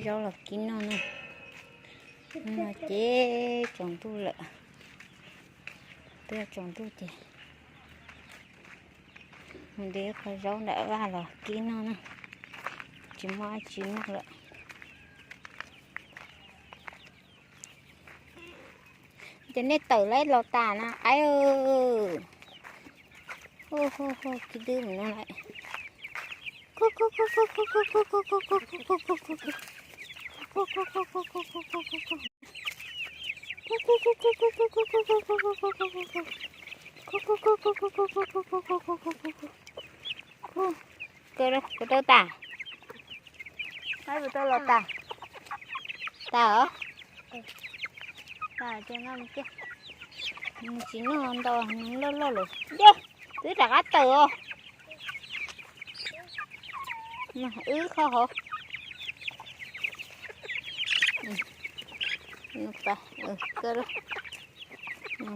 Zaub los kib noj na. Ces tsaus ntuj lawm, twb tsaus ntuj ces mus de qho zaub nram vaj los kib noj na. Tsis muaj dab tsi noj lawm. Ces nej tawm lawm los tas na qaib. Hu hu hu, kib dwb mus no lawm. Puas tau tas? Qaib puas tau los tas? Tas os. Tas ces nqa mus kiag. Nws tsis noj ntau, nws loj loj lawm. Yog, twb rov qab tawm os. Wb kho hauv. Qhov no xoob xoob,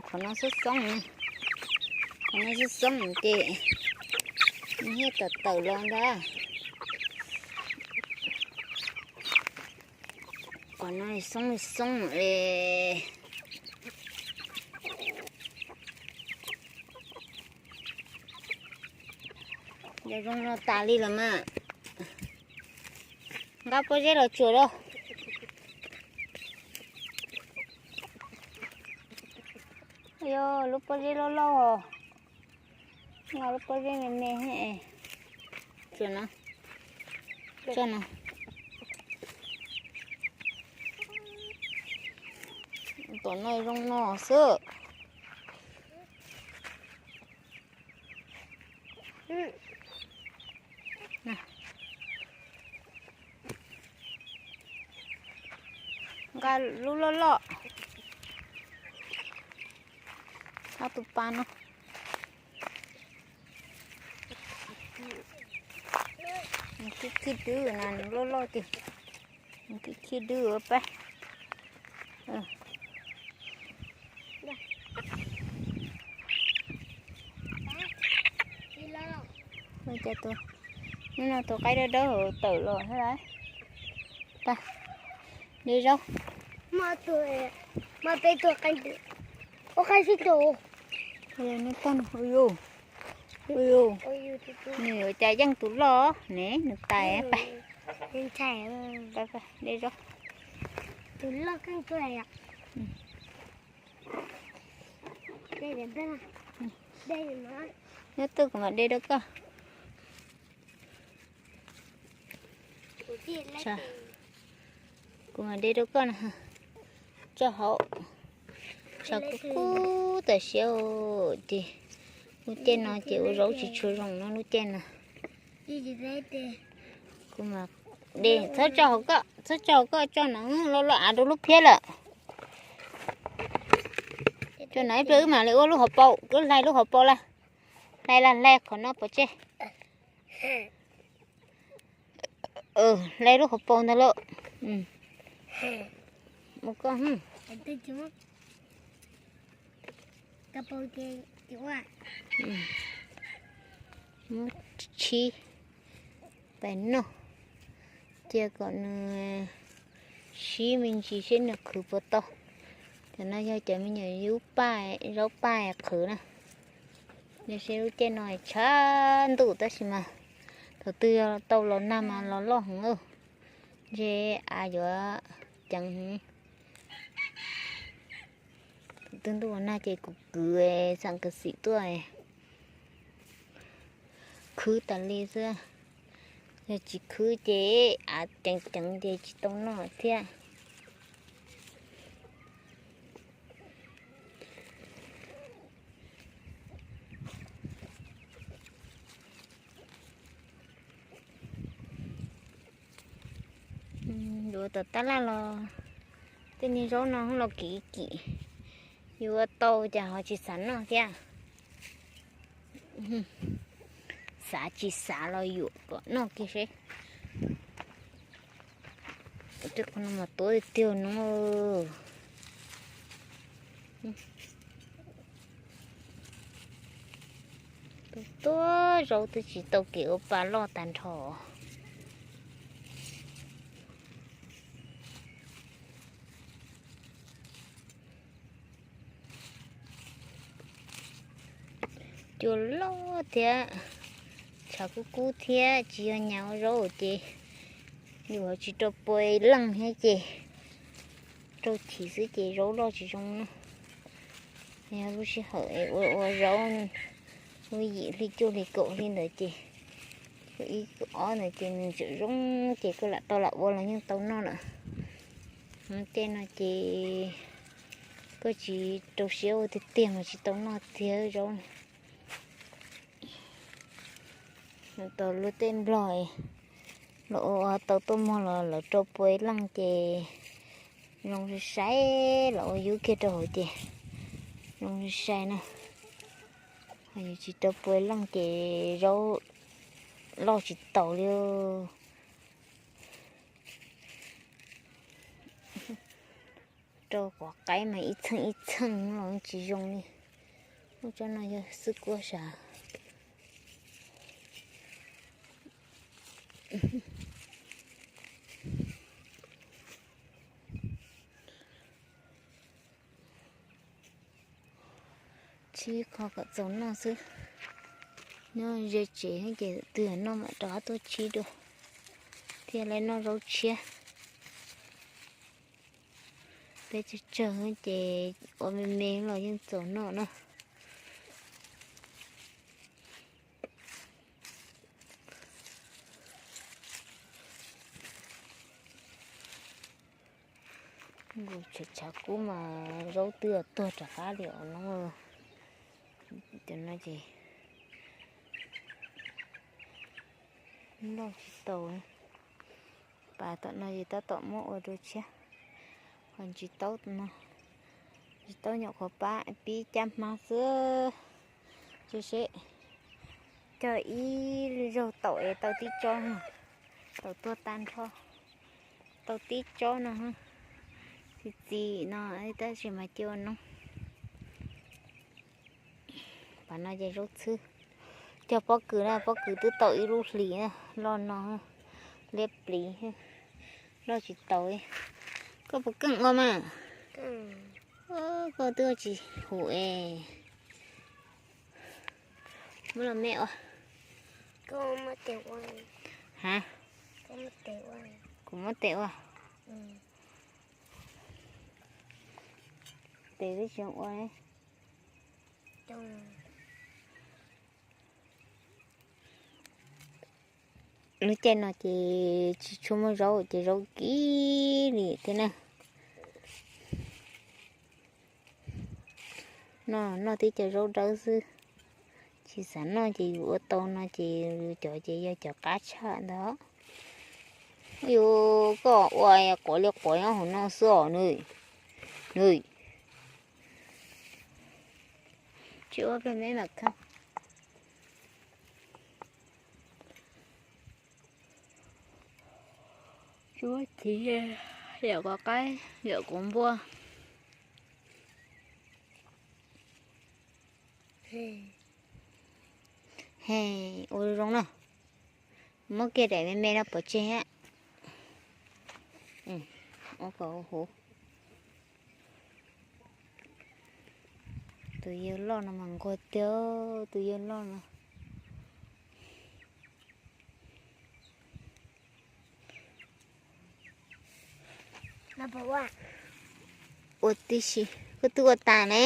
qhov no xoob xoob ces nws thiaj tawm tawm los ntag. Qhov no xoob xoob li. Yog zoo no tas li los mas. Nqa pob zeb los tsuam lauj. Yog lub pob zeb loj loj os. Nqa lub pob zeb me me. Tsuam no, tsuam no. Tom no zoo no xwb. Nqa lub loj loj. Nqa tus pas no. Nws khib khib dwb na, nws loj loj ces nws khib khib dwb pab. Ua cas tus, hnub no tus qaib dawb dawb tawm los thiab lauj. Tag, de zaub. Ua qaib sib tus. Nws tag, ua yus, ua yus. Nws ua cas yeej tus loj ne, nws tais pais. De zaub. Nyob twg kuv mam de rau koj. Kuv mam de rau koj na. Tso hauv. Tshav kub kub tam sim ces lub caij no ces ua zaub tsis tshua zoo no lub caij no. Kuv mam de, txhob tso hauv koj, txhob tso hauv koj, tso no loj loj av rau lub phiab lawm. Tso no ib pliag wb mam li ua lub hauv paus, wb hlais lub hauv paus lawm. Hlais lawm, hlais qhov no pov tseg. Hlais lub hauv paus ntag lauj. Mus koj. Muab tshib pais noj, cia kom nws sib me ntsis seb nws qhwv puas tau. Cov no yog cov me nyuam yub paj, zaub paj qhwv na. Seb lub caij no tshav ntuj tab sis mas thaum twg tau los nag mas los loj heev. Ntshe av yuav ceev heev. Thaum twg ntuj los nag ces kuv kwv xeem kwv xim tuaj khwb tas li xwb. Yog tsis khwb ces av ceev ceev ces tsis tau noj thiab. Yuav tom tab laj los tej niag zaub no los kim kim, yuav tau cas ho tsis xav noj thiab. Xav tsis xav los yuam kom noj kiag seb. Tej qhov no mas tuab tiag tiag no. Tuab tuab zaub twb tsis tau kev ua pa loj tag nrho. cua loj thiab, tshav kub kub thiab tsis yog nyav ua zaub ces yus ho tsis rau puas leej thiab ces rau chim xwb ces zaub loj tsis zoo na. Yog lub sij hawm es ua ua zaub lub yim hli cuaj hli kaum hli ntawd ces, ib kaum ob ntawd ces nws tseem zoo ces koj lam tau lam ua los yeej tau noj lawm. Tej no ces koj tsis rau siab ua tiag tiag mas tsis tau noj tiag zaub. Tau lub tej nplog los ua tau tuaj muag los lawv rau puas leej ces zoo sai sai, los ua yub kiag rau hauv ces zoo sai sai na. Ho yus tsis rau puas leej ces zaub loj tsis taus li. Rau quav qaib mas ib txheej ib txheej los tsis zoo li. Ub, tsob no yog xwb kuab sav. Tshib qho kom txaus noj xwb. Nyob ze tsev ces twg noj mam rov qab tuaj tshib dua, thiaj li noj zaub tshiab. Peb tsawg tsawg ces ua me me los yeej txaus noj na. Nkaus tshav tshav kub mas zaub twb tuag rov qab li os no. Cov no ces loj tsis taus. Pas tom no ces tab tom muab ua dua tshiab. Qhov ntsis taub no, ntsis taub nyuam qhuav pab pib caj hmab xwb. Tsis seb, cog ib zaug taum es tau tib tsob, taum tuag tag nrho, tau tib tsob no. Txi txi no tab sis mas cia ua noob. Pas no ces zaub txhwb. Cog pob kws na, pob kws twb tau ib lub hlis loj no, liab pliv, loj tsis taus. Koj puas keej ua mas? Koj twb ua tsis hum es. Muab los me ua. Ha? Kuv muab tes ua. Tes twb tsis ua. Lub caij no ces tsis tshua muaj zaub ces zaub kib li thiab na. Noj, noj tib co zaub dawb xwb, tsis xav noj ces yus ua tau no ces yus cov ces yog cov qab tshaj ntag. Yus, koj ua quav li quav nyob hauv no xwb os nws. Nws, tsis ua plag me mam khab. Tsis ua txiv, yam quav qaib, yam quav npua. He, ua zoo na. Muab kiag daim me me no pov tseg. Ua kom huv. Tus yawg loj no mas nquag tiag, tus yawg loj no. Ua tib si, koj twb ua tas ne.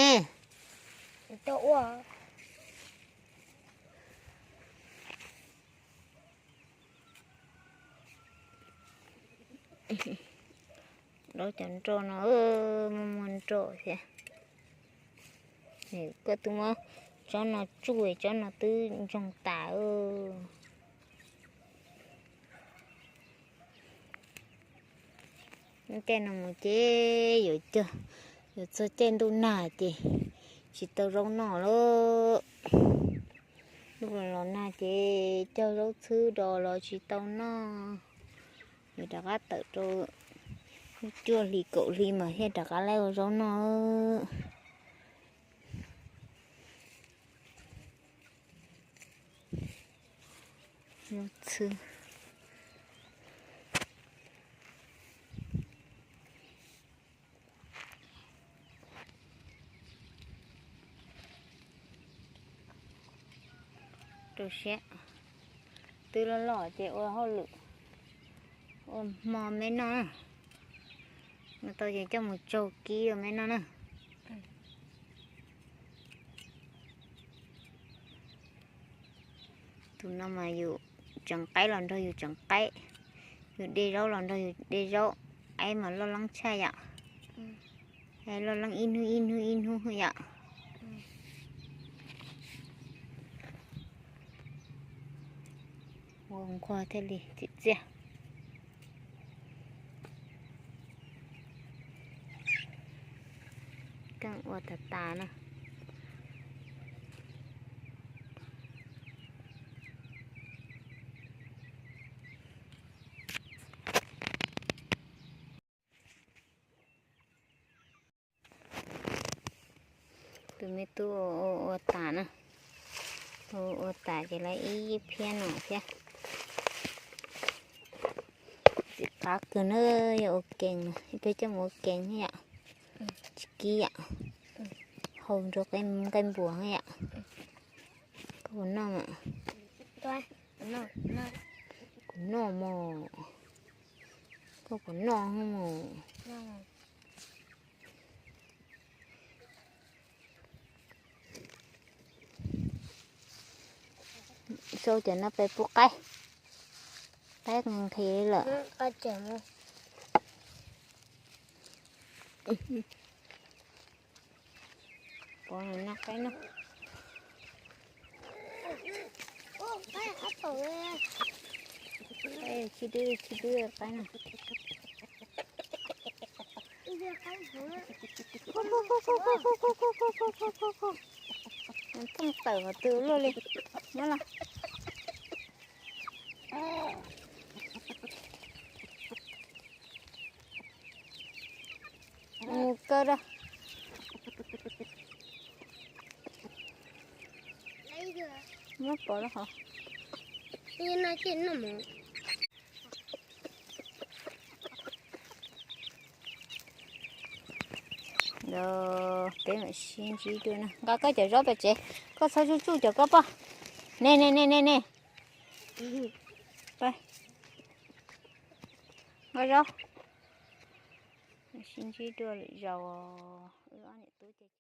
Dob cov nroj no, muaj muaj nroj thiab. Koj twb muab tsob no tsuj, tsob no twb ntsoog tas. Caij no mus ces yuav cog, yuav txog caij ntuj nag ces tsis tau zaub noj lawm. Ntuj los los nag ces cog zaub txhwb dos los tsis tau noj. Yuav rov qab tawm rau cuaj hli kaum hli mas thiaj rov qab laib ua zaub noj. Zaub txhwb. Rau siab, twb loj loj ces ua hauj lwm, ua hmo me noj na. Ua tau ces coj mus tsaug kib ua me noj na. Tus no mas yus tseem qaib los nrog yus tseem qaib, yus de zaub los nrog yus de zaub, qaib mas loj leeb tshaj yom. Loj leeb ib hnub ib hnub ib hnub yom. Ua nquag thiaj li txiv txiaj. Keej ua tas tas na. Tus me tub ua tas na, ua ua tas ces lawv ib phiab no thiab. Txiv qab kawg na, yog ua kees no, ib pliag coj mus ua kees thiab yom. Tsis kib yom, hau nrog nqaij npuas thiab yom. Koj puas noj? Kuv noj mog, koj puas noj mog? Sau cov no pes pub qaib, qaib nqhis lawm. Pov no qaib no. Qaib chib dwb chib dwb qaib no. Phooj tawm qhov twg luaj li. Muab los. Mus kaw da. Muab pov rau hauv. Peb mam sib ntsib dua na. Nqa koj cov zaub pem tsev, koj txhob tsuj tsuj cov koj poj. Ne ne ne ne ne. Nqa zaub. Sib ntsib dua lwm zaus, wb ob niam tub ces